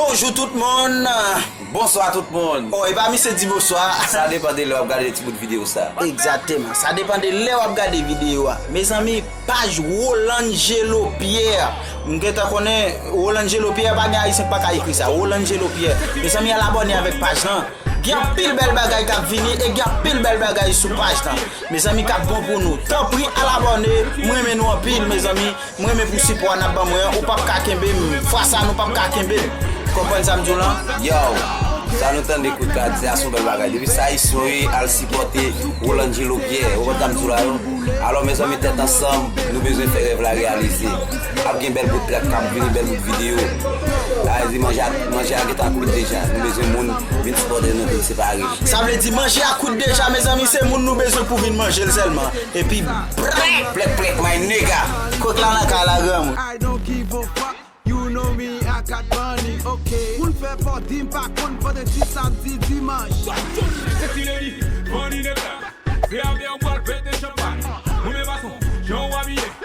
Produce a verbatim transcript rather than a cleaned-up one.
Bonjou tout moun. Bonswa tout moun. Oh, e pa misye di bonswa. Sa depann de lè w ap gade ti bout videyo sa. Egzakteman. Sa depann de lè w ap gade videyo a. Mezanmi, paj Rolangelo Pierre. M gentan konnen Rolangelo Pierre, pa gen ayisyen k pa ka ekri sa. Rolangelo Pierre. Mezanmi, al abòne avèk paj lan. Gen anpil bèl bagay k ap vini e gen anpil bèl bagay sou paj lan. Mezanmi, k ap bon pou nou. Tanpri, al abòne. M renmen nou anpil, mezanmi. M renmen pou sipò a n ap ban mwen an. Ou p ap ka kenbe m. Fwa sa, nou p ap ka kenbe m. Konprann sa m di w lan? Yo, sa nou tande kout la di a se yon bèl bagay. Depi sa ayisyen yo ye, al sipòte Rolangelo Pierre. Ou konprann sa m di w la yo? Alò, mezanmi, tèt ansanm, nou bezwen fè rèv la reyalize. Ap gen bèl bout trèt k ap vini, bèl bout videyo. Sa vle di manje a, manje a gentan kwit deja. Nou bezwen moun vin sipòte nou, vin separe. Sa vle di manje a kwit deja, mezanmi, se moun nou bezwen pou vin manje l sèlman. Epi, brèk! Plèk, plèk, my nigga! Kòk la nan kay la, granmoun. I don't give a fuck. You know me, I got money, ok. Moun fè bòdi, m pa konn vandredi, samdi, dimanch.